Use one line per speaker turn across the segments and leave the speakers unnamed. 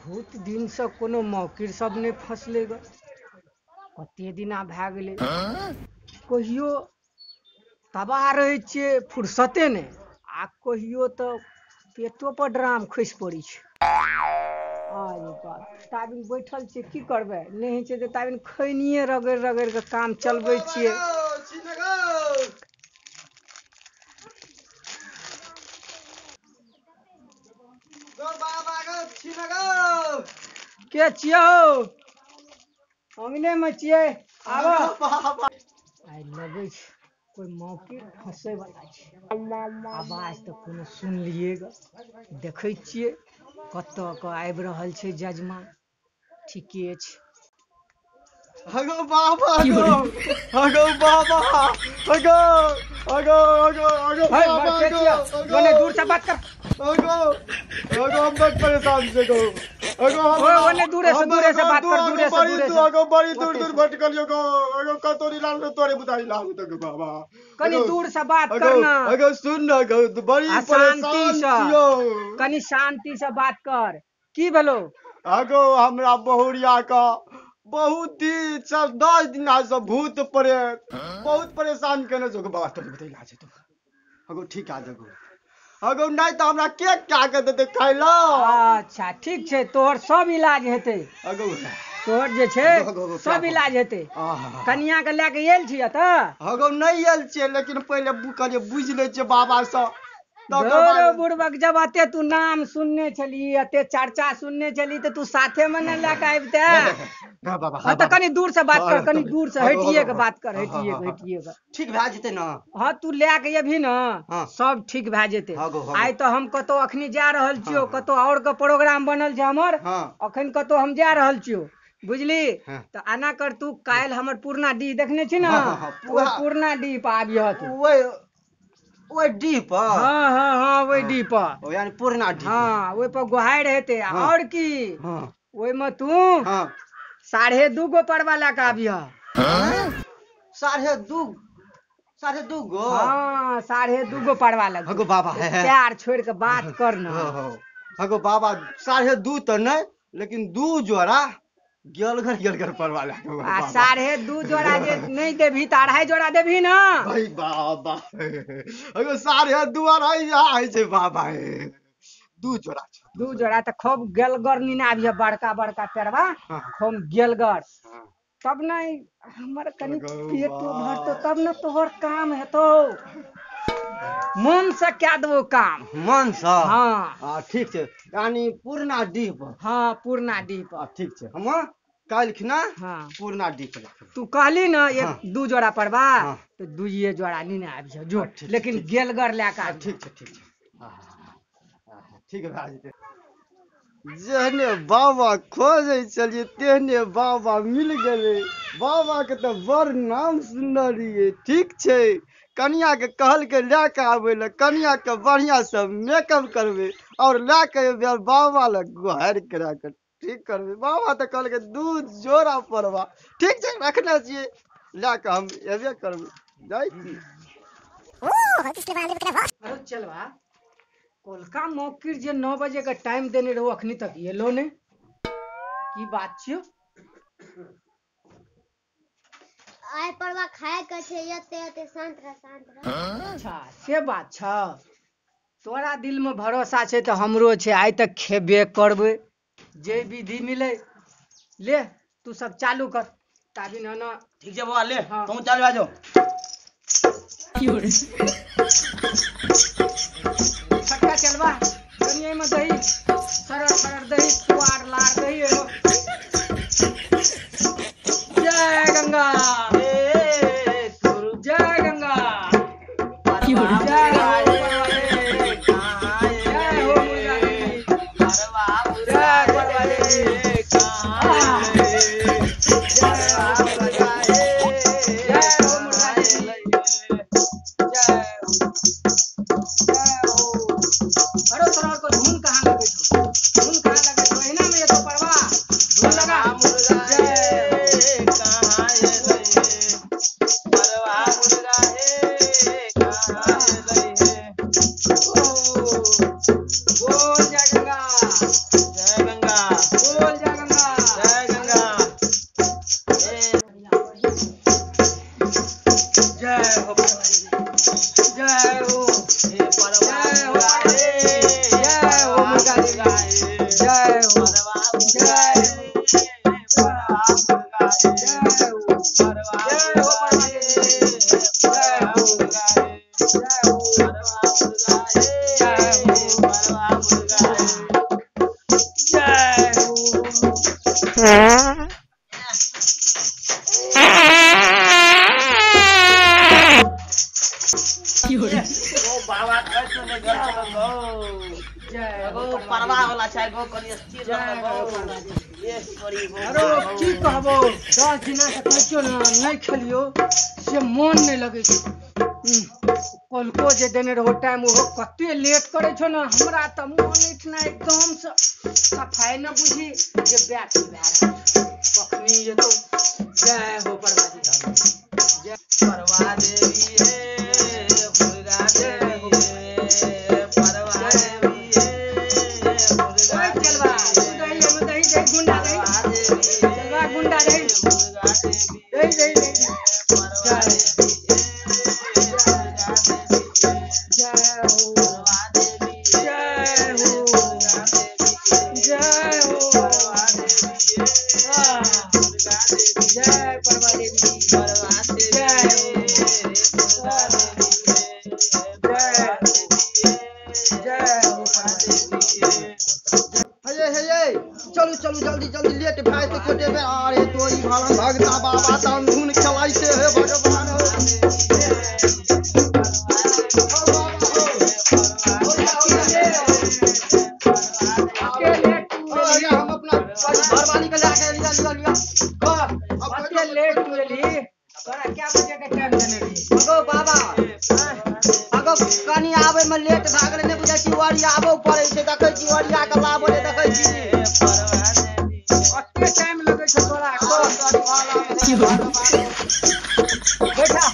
बहुत दिन से कोनो मौकिर सब नहि फसलै ग, कते दिना भए गेलै। कहियो तबाह रहै छियै, फुर्सते नहि, आ कहियो तऽ पेटो पर ड्राम खसि पड़ै छै। अरे बाप, ताबिन बैठल छियै, की करबै, नहि होइ छै तऽ ताबिन खैनिये रगड़ि रगड़ि कऽ काम चलबै छियै। के छियै हौ? अंगने मे छियै, आबऽ। आइ लगै छै कोइ मौकी फंसै वाला छै। आवाज तऽ कोनो सुनलियै ग, देखै छियै कतऽ के आबि रहल छै जजमान। ठीके छै।
हगो बाबा गो, हगो बाबा, हगो हगो हगो हगो बाबा गो,
मने दूर से बात कर।
हगो हगो हम बड़ परेशान से गो, हगो हम
ओने दूरे से, दूरे से बात कर, दूरे से, दूरे से।
हगो बड़ी दूर दूर भटकलियो गो, हगो कतोरी लाल में तोरे बुतारी लाल तो गो बाबा।
कनी दूर से बात कर ना।
हगो सुन ना गो, बड़ी परेशान छियो।
कनी शांति से बात कर। की भेलो?
हगो हमरा बहुरिया का बहुत दिन चल 10 दिन से भूत प्रेत बहुत परेशान केने छौ बाबा। तोरे बुतारी लाल छै तो हगो ठीक आ जगो। हगो नहीं तो हमरा के क्या के देते खाइ ला।
अच्छा ठीक छै, तोहर सब इलाज हेतै।
हगो
तोहर जे छै सब इलाज हेतै। कनिया के लए के आयल छियै तऽ?
हगो नहीं आयल छियै, लेकिन पहिले कहलियै बुझि लै छियै बाबा सँ।
बुड़बक, जब अते तू नाम सुनने छली, अते चर्चा सुनने छली, तऽ तू साथे में ने लए के आबिते। हाँ तऽ कनी दूर से बात कर, कनी दूर से हटिए के बात कर, हटिए के, हटिए के।
ठीक भए जेतै ना?
हाँ तू लए के अयबही ना, सब ठीक भए जेतै। आइ तऽ हम कतौ अखनी जा रहल छियौ, कतौ और के प्रोग्राम बनल छै हमर, अखन कतौ हम जा रहल छियौ, बुझली? तऽ एना कर, तू काल्हि हमर पुरना डीह देखने छी ना, ओहि पुरना डीह पर आबिह तू।
ओहि डीह पर?
हाँ हाँ हाँ, ओहि डीह पर,
यानी पुरना डीह।
हाँ ओहि पर गोहारि हेतै। और की, ओहिमे तू 2.5 गो परवा लए के आबिह।
2.5 गो?
हाँ 2.5 गो परवा लए।
हगो बाबा,
प्यार छोड़ के बात कर ना।
हगो बाबा 2.5 तऽ नहि, लेकिन 2 जोड़ा गेलगर गेलगर परवा लए के।
आ 2.5 जोड़ा जे नहि देबही तऽ 2.5 जोड़ा देबही ना।
भाई बाबा, हगो 2.5 2.5 आइ छै बाबा, 2 जोड़ा छै।
2 जोड़ा तऽ खूब गेलगर नीना आबिह, बड़का बड़का पेड़वा खूब गेलगर, तब ने हमर कनी पेटो भरतो, तब ने तोहर काम हेतौ। मन से कए देबो काम।
मन से?
हाँ
ठीक छै, यानी पुरना डीह पर।
हाँ पुरना डीह पर।
ठीक छै, हम काल्हि खिना पुरना डीह पर।
तू कहली ना 1-2 जोड़ा परवा, तऽ 2 जोड़ा नीने आबिह जो, लेकिन गेलगर लए के आबिह।
ठीक छै, ठीक छै, ठीक भए जेतै। जेहने बाबा खोजै छलियै तेहने बाबा मिल गेलै। बाबा के तऽ बड़ नाम सुनने रहियै। ठीक छै, कनिया के कहलकै लए के आबै लए, कनिया के बढ़िया से मेकअप करबै और लए के एबै बाबा लग गोहारि करा के ठीक करबै। बाबा तऽ कहलकै 2 जोड़ा परवा। ठीक छै, रखने छियै, लए के हम एबे करबै। जाइ छी।
चलबा कोलका मौकिर जे 9 बजे के टाइम देने रहो, अखनी तक एलो ने, की बात छियो?
आइ परवा खाय के छै, एते एते शांत रह, शांत रह।
अच्छा से बात छ, तोरा दिल में भरोसा छै तऽ हमरो छै, आइ तक खेबे करबै जे विधि मिले। ले तू सब चालू कर ताबी ना।
ठीक छै बाबा, ले तुम चालू आ जाओ।
छक्का चलबा कनी एहिमे दही सरर सरर दही पुआर लार दही एगो। जय गंगा, जय गंगा, जय जय हो मुर्गा, जय जय हो मुर्गा, जय हो। अरे तोरा को धुन कहाँ लगे छौ, धुन कहाँ लगे छौ? एहिना में एतो परवा धुन लगा। बोल जय गंगा,
जय गंगा, छै गो कनी स्थिर रह गो ये सॉरी गो।
अरे की कहबो 10 दिना से कहै छियौ ने नहि खेलियो से मोन नहि लगै छै। कलको जे देने रहो टाइम ओहो कते लेट करै छौ ने, हमरा तऽ मोन एहिठिना एकदम से सफाइ न बुझी जे बैठ भए रहल छै। कखनी एतौ। जय हो परवा देवी,
जय परवा देवी हे दुर्गा देवी हे परवा देवी हे दुर्गा।
ओए चलवा दही एमे दही दही गुंडा दही चलवा गुंडा दही दही दही दही। जय जय हो जय हो जय हो जय परवा देवी जय हो जय जय हो परवा देवी।
हे हे चलू चलू जल्दी जल्दी लेट भए जेतै कोटे बेर। अरे तोरी भाला भगता बाबा तन धुन खेलाइ छै हे भगवान हो। हम अपना घरवाली के लए के लिया लिया लिया।
कते लेट तू एलही, तोरा क्या बजे के टाइम देने रही?
अगो बाबा अगो कनी आबै में लेट भए गेलै, नहि बुझै छी ओरियाबो पड़ै छै। देखै छी ओरिया के लाबो नहि देखै छी।
कते टाइम लगै छौ तोरा? बैठा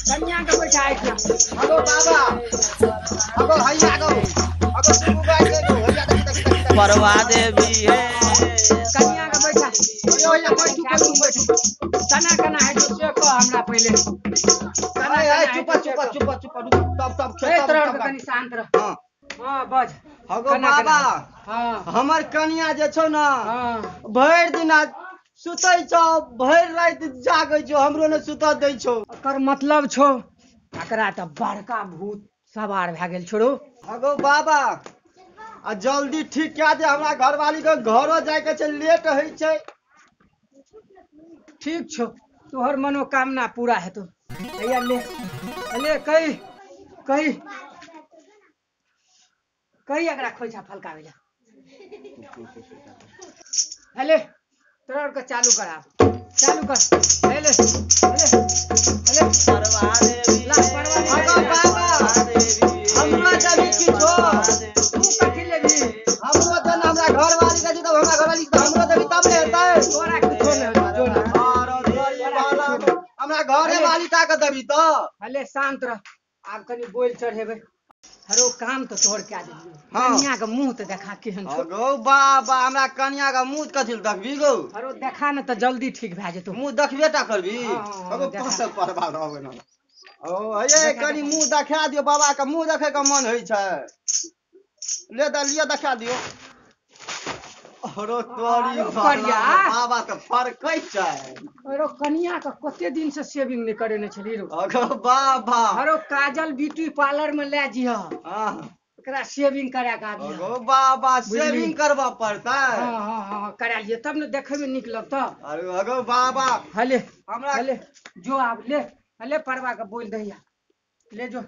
कनिया के बैठा एहिठिना।
अगो बाबा अगो हैया गो अगो शुरू भए गेल हैया देखी देखी देखी
परवा देवी हे
कनिया के बैठा।
हैया
बैठू तू बैठ। कना कना हेतौ से कह हमरा पहिले। कना
है
कना
चुप
हेतौ से
चुप
कह।
चुप चुप तब तब
ए
खेतब
तोरा
तब
कनी शांत रह।
हां
हां बज।
अगो
कना कना
बाबा
हां
हमर कनिया जे छौ ना
हां
भरि दिन सुतै छौ भरि राति जागै छौ, हमरो ने सुतऽ दै छौ।
एकर मतलब छौ एकरा तऽ बड़का भूत सवार भए गेल छौ रौ।
अगो बाबा आ जल्दी ठीक कए दे, हमरा घरवाली के घरो जाय के छै, लेट होइ छै।
ठीक छौ, तोहर मनोकामना पूरा हेतौ। हैया ले ले कही कही कही एकरा खोइछा फलकाबै लए। हेले तोरा आरके चालू करा, चालू कर। हेले हेले हेले
परवा देवी
ला परवा
अगो
देवी।
बाबा हमरो देबी किछो,
तू कथी लेबही?
हमरो दे ने, हमरा घरवाली के तब हमरा घरवाली के हमरो देबी तब ने हेतै।
तोरा किछो नहि हेतौ, जो ना।
आरो तोरी बाला हमरा घरे वाली टा के देबी तऽ।
हेले शांत रह, आब कनी बोल चढ़ेबै। हरो काम तऽ तोहर कए देलियौ।
हाँ।
कनिया के मुँह तऽ देखा केहन छौ।
अगो बाबा हमरा कनिया के मुँह कथी लए देखबी गो?
हरो देखा ने तऽ जल्दी ठीक भए जेतौ।
मुँह देखबे टा करबी?
हाँ, हाँ,
अगो
देखा।
पाँच परवा रहबै ना। ओ हे कनी मुँह देखा दियौ बाबा के, मुँह देखै के मन होइ छै। ले दे लिअ देखा दियौ। अरो तोरी
आरो
बाला
करिया।
बाबा तऽ फरकै छै।
अरो कनिया के कते दिन से सेविंग नहि करेने छली रौ।
अगो बाबा
हरो काजल ब्यूटी पार्लर में लए जिह,
हाँ
एकरा सेविंग करा के आबिह।
अगो बाबा
बुझली?
सेविंग करबऽ पड़तै।
हाँ हाँ हाँ करा लिअ तब ने देखै में नीक लगतौ।
अरे अगो बाबा
हले
हमरा
हले जो आब ले हले परवा के बोल दहिया ले जो।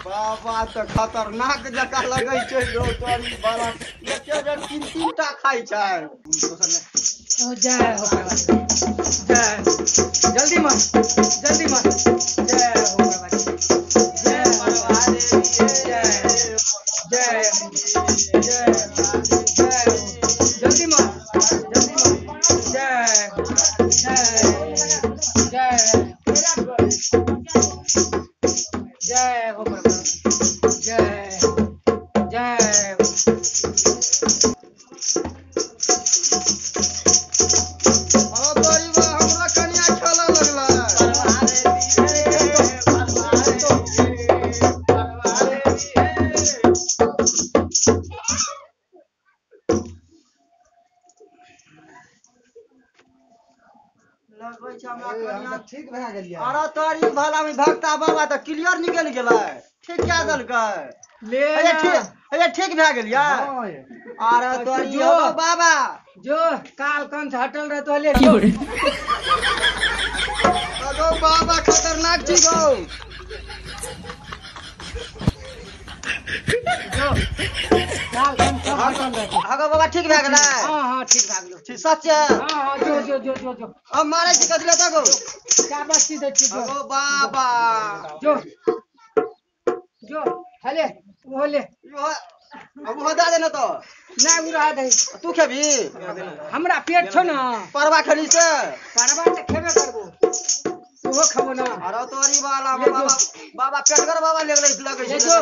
बाबा तऽ खतरनाक जकाँ लगै छै रौ तोरी बाला, एके बेर तीन तीन टा खाइ छै।
ओ जय हो परवा देवी, जय हो। जल्दी मर जल्दी मर। जय हो परवा देवी, जय
परवा देवी
जय जय जय जय हो। जल्दी मर जल्दी मर। जय जय जय जय हो परवा देवी, जय जय हो।
अरे तोरी बा हमरा कनिया खेलऽ लगलै।
परवा देवी हे परवा देवी परवा देवी हे।
लगै छै हमरा कनिया
ठीक भए गेलियै।
अरे तोरी भला में भक्ता बाबा तऽ क्लियर निकलि गेलै, ठीक कए देलकै।
ले
अरे
ना।
ठीक अरे ठीक भए गेलियै।
हाँ ये।
अरे तोरी
जो।
हो बाबा
जो काल कंस हटल रहतो ले जो।
अगो बाबा खतरनाक छी गो।
जो
आगा बाबा ठीक भए गेलै।
हां हां ठीक भए गेलो।
ठीक सच?
हां हां जो जो जो जो जो।
अब मारै छी कथि ले तगो?
शाबाशी दै छी।
अगो बाबा
जो जो हले ओहो ले।
अब ओहो दे देना तो।
नहीं उ रहा दे।
तू खेबी?
हमरा पेट छौ ना।
परवा खेली से?
परवा त खेबे करबो, ओहो खेबो ना।
अरे तोरी वाला बाबा बाबा पेटगर बाबा ले गेलै लगै छै।
जो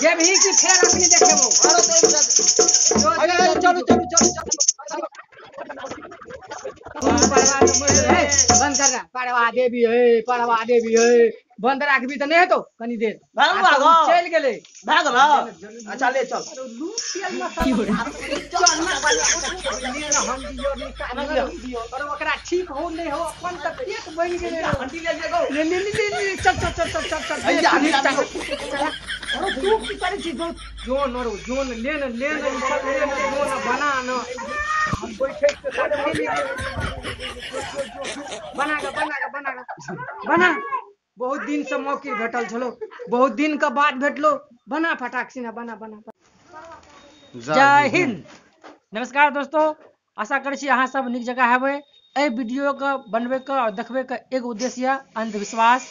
जेबही कि फेर अखनी देखेबो।
अरे तोरी अरे चलू चलू चलू चलू।
बंद कर ना। परवा देवी है, परवा देवी है, बंद राखबी त नहीं हेतौ कनी देर। चलि गेलै।
भए गेलौ? अच्छा ले चल।
ओकरा ठीक हो नहीं हो अपन त पेट बनि गेलै।
हंडी ले ले गो।
ले ले ले ले चल चल चल चल चल चल। अरे तू की करै छी? जो जोन और जोन ले न ले न ई सब ले न जोन बना न। हम बैठे के बना के बना के बना के बना। बहुत दिन से मौकी भेटल छलो, बहुत दिन के बाद भेटलो। बना फटाक सिना बना बना।
जय हिंद। नमस्कार दोस्तों, आशा करै छी अहाँ सब नीक जगह हेबै। एहि वीडियो के बनबै के और देखबै के एगो उद्देश्य यऽ अंधविश्वास।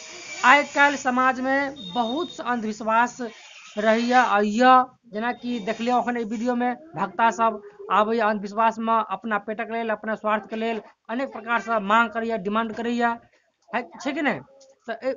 आइ काल्हि समाज में बहुत अंधविश्वास रहैया आ यऽ, जेनाकि देखलियै अखन एहि वीडियो में भक्ता सब आबैया अंधविश्वास में अपना पेटक लेल, अपना स्वार्थ के लेल अनेक प्रकार से मांग करैया, डिमांड करैया, छै कि नहि? तऽ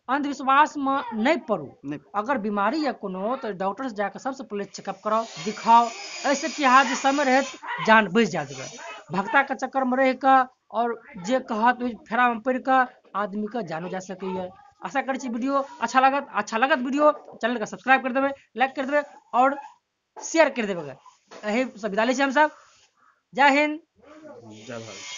अंधविश्वास में नहि पड़ू। अगर बीमारी या कोनो तऽ डॉक्टर से जाके सबसे पहिले चेकअप कराउ, दिखाओ। एहिसँ की हैत जे समय रहैत जान बचि जायत। भक्ता के चक्कर में रहि कऽ और जे कहत ओहि फेरा में पड़ि कऽ आदमी के जानो जा सकैया। आशा करै छी वीडियो अच्छा लागत। अच्छा लागत वीडियो चैनल के सब्सक्राइब कर देबै, लाइक कर देबै और शेयर कर देबै। एहि सब विदा लै छी हमसब। जय हिंद,
जय भारत।